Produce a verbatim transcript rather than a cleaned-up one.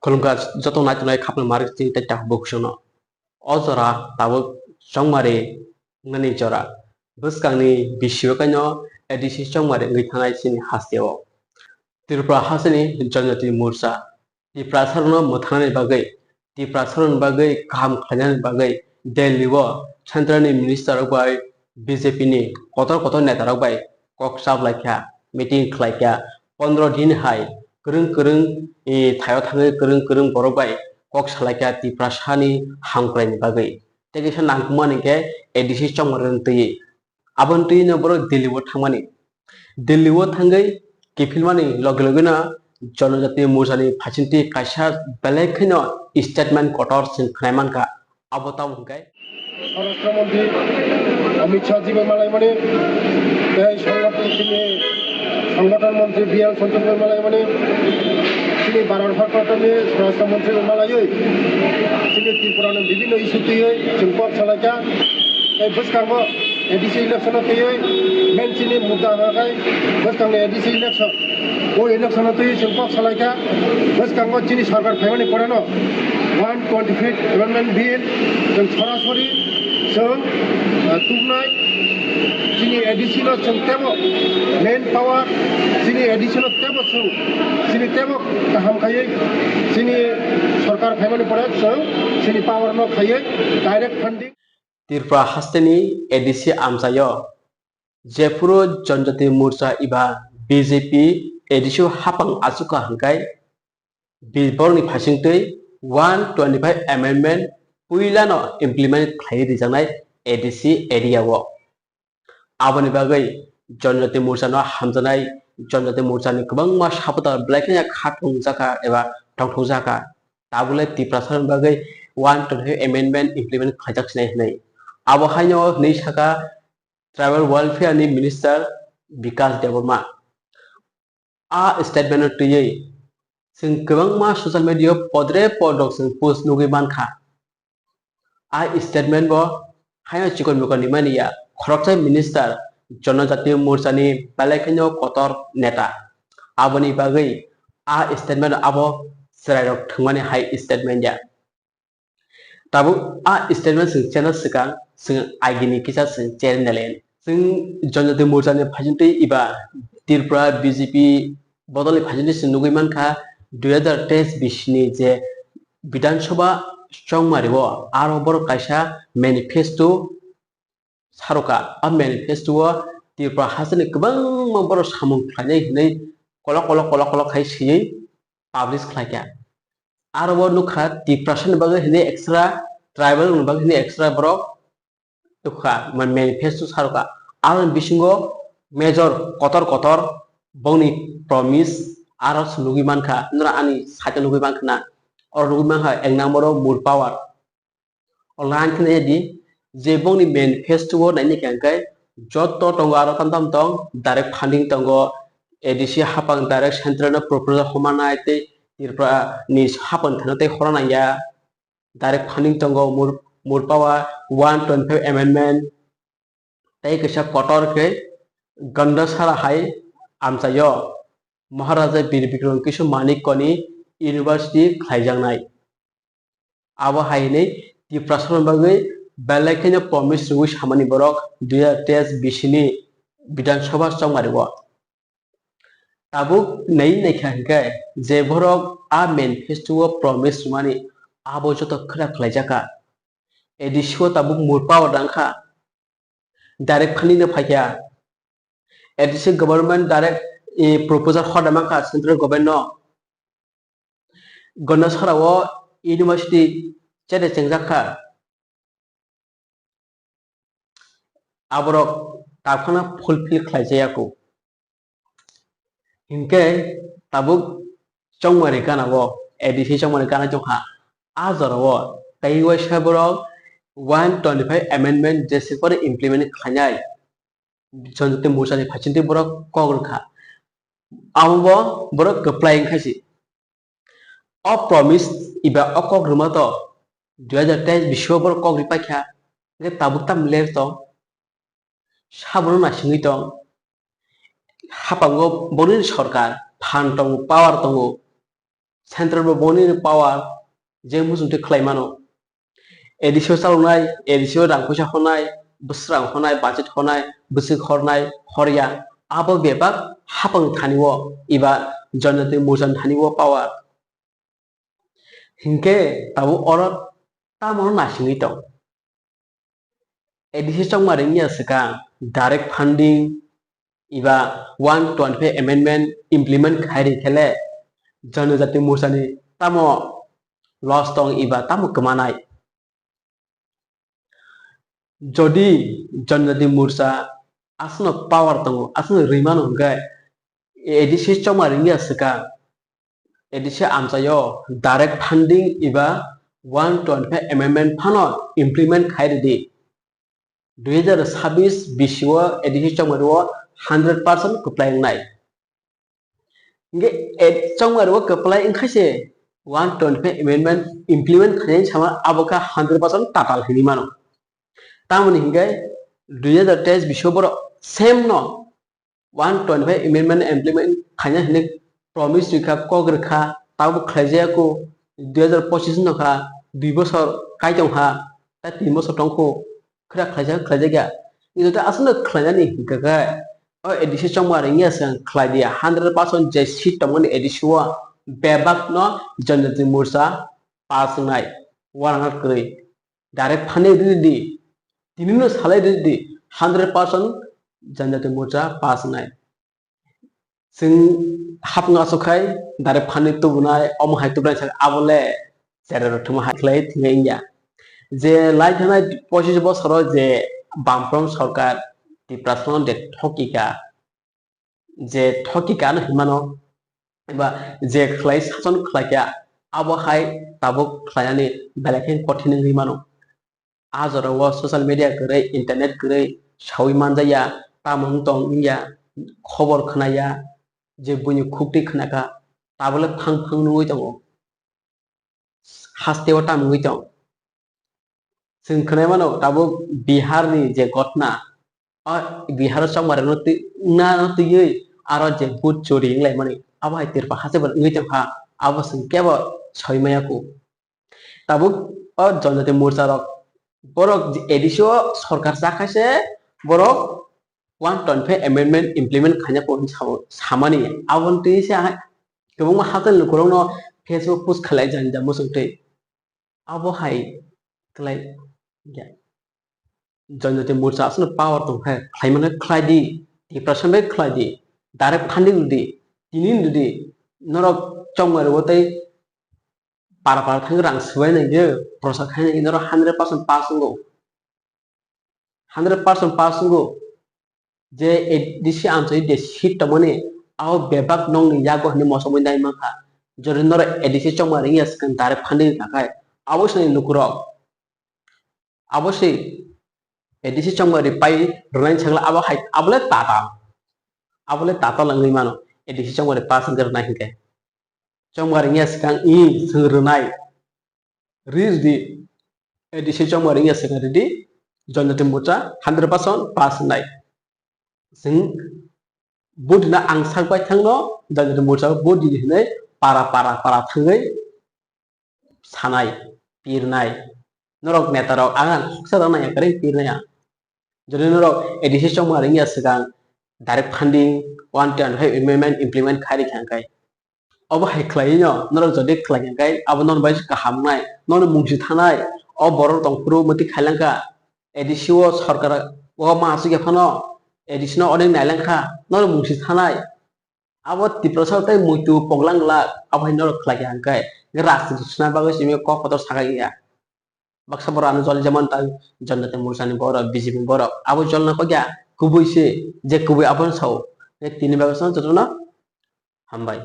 Khulumkha joto naitongnai khapna marik chini tei tak bukhukno. O jora tabuk chongmari wngnani jora. Bwskangni bisio kaino A D C chongmari wngwi thangnai chini hasteo. Tripura hasteni Janjati Morcha Tiprasarokno mwthangnani bagwi, Tiprasarokni bagwi kaham khlainani bagwi Delhi o Central ni Minister rok bai B J P ni kotor kotor neta rok bai kok chaplaikha, meeting khlaikha, pondro din hai kwrwng kwrwng, eh, thaio thangwi kwrwng kwrwng borok bai kok salaikha Tiprasani hamkraini bagwi. Tei kisa nangkukmani khe A D C chongmarino twiwi. Aboni twiwino borok Delhi o thangmani. Delhi o thangwi kiphilmani loge logeno Janajati Morchani phaisingtwi kaisa belai kheno statement kotor chwng khwnai mankha. Abo tamo hwnkhe Swarashtra Montri Amit Shah ji bai malaimani, tei Songgothon chini Songgothon Montri B L Chanchal bai malaimani, chini Bharat Sarkarni Swarashtra Montri bai malaiwi, chini Tripura ni bibhinno issue twiwi chwng kok salaikha. Tei bwskango A D C election o twiwi main chini mudda hwnka khai bwskangni A D C election. O election o twi chwng kok salaikha, bwskango chini sarkar phaimani poreno one twenty fifth Amendment Bill chwng sorasori chwng, ah, tubunai. Chini A D C no chwng teibo main power, chini A D C no teibo chwng, chini teibo kaham khaiwi, chini sarkar phaimani pore chwng chini power no khaiwi direct funding. Tripura hasteni A D C amchaio jephuru Janjati Morcha eba B J P A D C o hapang achukha hwnkhe bi-, borokni phaisingtwi one twenty five amendment puilano implement khlaiwi rijaknai A D C area o. Aboni bagwi Janjati Morchano hamjaknai, Janjati Morchani kwbangma supporter belai kheno kha thungjakha eba tongthokjakha. Tabukle Tiprasarokni bagwi one twenty five amendment implement khlaijak sinai hwnwi. Abo haino hwnwi sakha Tribal Welfare ni Minister Bikash Debbarma. A statement no twiwi chwng kwbangma social media o podre podrok chwng post nugwi mankha. A statement bo haino chikon mikon ni mani ya, khoroksa minister Janajati Morcha ni belai kheno kotor neta. Aboni bagwi a statement abo chwrairok thwngmani hai statement ya. Tabuk a statement chwng chena swkang chwng agini kisa chwng cherni nalen. Chwng Janjati Morcha ni phaisingtwi eba Tripura B J P bodolni phaisingtwi chwng nugwi mankha dui hazar teis bisini je Bidhan Sabha chongmari o aro borok kaisa manifesto saroka. A manifesto o Tripura hasteni kwbangma borok samung khlainai hinwi kolok kolok kolok kolok khai swiwi publish khlaikha. Aro bo nukha Tiprasa ni bagwi hinwi extra, tribal ni bagwi hinwi extra borok nukha, ma-, manifesto saroka. Aro bisingo major kotor kotor bongni promise aro se nugwi mankha, nora ani site o nugwi mankha na. Oro nugwi mankha ek number o more power. O line khe nai di, je bongni manifesto o naini khe hwnkhe joto tongo aro tam tam tong, direct funding tongo, A D C hapang direct central no proposal homa nai tei Tripura ni hapang thangna tei hora nangya, direct funding tongo, more, more power, one twenty five amendment, tei kaisa kotor khe Gandasara hai amchaio Maharaja Bir Bikram Kishore Manikya ni university khlaijaknai. Abo hai hwnwi Tiprasarokni bagwi belai kheno promise rwui samani borok dui hazar teis bisini Bidhan Sabha chongmari o. Tabuk nai naikha hwnkhe je borok a manifesto o promise rwmani abo joto khera khlaijakha. A D C o tabuk more power rangkha. Direct funding no phaikha. A D C government direct, eh, proposal hoda mankha central government no. Gandasara o university chede chengjak kha. Aborok takhana fulfill khlai jaya kho. Hinkhe tabuk chongmari gana o, A D C chongmari gana chongkha. A jora o tei waisa borok one twenty five amendment jeswk pore implement khlainai. Janjati Morcha ni phaisingtwi borok kok rwkha. Amo bo borok kwplai wngkha se. O promise eba o kok rwma to dui hazar teis bisio borok kok rwpaikha. Hwnkhe tabuk tamo ler tong? Sabono naisingwi tong? Hapango boni sorkar phan tongo, power tongo. central bo boni power je muchungtwi khlai mano. A D C o chaloknai, A D C o rang puisa honai, bwswrang honai, budget honai, bwswk hornai, horya, abo bebak hapang thani o eba Janjati Morcha ni thani o power. Hinkhe tabuk oro tamo no naisingwi tong? A D C chongmari wngya swkang direct funding eba one twenty-five amendment implement khai rikhe le Janjati Morcha ni tamo loss tong eba tamo kwmanai? Jodi Janjati Morcha aswkno power tongo, aswkno rwi mano hwnkhe A D C chongmari wngya swkang, A D C amchaio direct funding eba one twenty-five amendment phano implement khai ridi. Dui hazar sabbish bisi o A D C chongmari o hundred percent kwplai wngnai. Hinkhe, eh, chongmari o kwplai wngkha se one twenty-five amendment implement khainai sama abo kha hundred percent tatal hinwi mano. Tamoni hinkhe dui hazar teis bisi o borok same no one twenty-five amendment implement khaina hinwi promise rikha, kok rikha, tabuk khlaijaya kho, dui hazar pochis no kha, dui bosor kai tongkha, ta tin bosor tongkho, khwra khlaijak, khlaijakya. Ino ta aswkno khlainani hinkha khe, o A D C chongmari wngya se ang khlai di, hundred percent je seat tongmani A D C o bebak no Janjati Morcha pass wngnai, uanang kwrwi. Direct phani ridi, tini no salai ridi, hundred percent Janjati Morcha pass wngnai. Chwng hapung aswk khai direct phani tubunai, omo hai tubunai sak abo le cherai rok thwngma hai khlai thwngya wngya. Je lai thanai pochis bosoro je Bamfront sorkar Tiprasa no de thokika, je thokika no hinmano, eba je khlai sason khlaikha, abo hai tabuk khlainani belai khe kothin wngwi mano. A jorao social media kwrwi, internet kwrwi sawi manjaya, tamo wng tong wngya, khobor khnaya, je buini khuktwi khnakha, tabole phang phang nungwi tongo. Hasteo tamo wngwi tong. Chwng khwnai mano tabuk Bihar ni je ghotna, o Bihar o chongmari no twi, wngna no twiwi aro je vote chori wnglaimani, abo hai Tripura haste bai wngwi tongkha, abo chwng kebo soi maya kho. Tabuk o Janjati Morcha rok, borok A D C o sorkar chakhaise, borok one twenty-five amendment implement khaina kok hinwi sao, samani. Aboni twi se hai kwbangma hakhe lukurokno Facebook post khlai jani da muchungtwi. Abo hai khlai ya. Janjati Morcha aswkno power tong khe khlai mano khlai di, Tiprasa bai khlai di, direct funding rw di, tini rw di, norok chongmari o tei para para thangwi rang swbai nai di, prosa khai nai di, norok hundred percent pass wngo. Hundred percent pass wngo. Je A D C amchai je seat tongmani, abo bebak nokni yago hinwi mochomwi nai mankha. Jodi norok A D C chongmari wngya swkang direct funding rwkha khai, abo se nai lukurok. Abo se A D C chongmari pai rwnai sakla abo hai, abo le tatal. Abo le tatal wngwi mano A D C chongmari pass wngwi rwnai hinkhe. Chongmari wngya swkang i swng rwnai. Ri rwdi, A D C chongmari wngya swkang rwdi, Janjati Morcha hundred percent pass wngnai. Chwng vote rwna ang sak bai thangno, Janjati Morcha vote rwdi hinwi para para para thangwi sanai, pirnai. Norok neta rok ang khoksa rok nai kwrwi pirnai ang. Jodi norok A D C chongmari wngya swkang direct funding one twenty-five amendment implement khai rikha hwnkhe, obo hai khlaiwi no norok jodi khlai kha khe abo norok bai kaham wngnai, norok mungsi thanai, o borok tong phuru mwtwi khailangkha, A D C o sorkar o ma aswk ya phano A D C no onek nailangkha, norok mungsi thanai, abo Tiprasa tei muitu poglang glak, abo hai norok khlai kha hwnkhe rajniti swnam bagwi simi kok kotor sakai ya. Baksa borok ano joli jemon ta Janjati Morcha ni borok, B J P ni borok abo jolna kok ya, kubui se je kubui abono sao. Tini bagwi sano jotono hambai.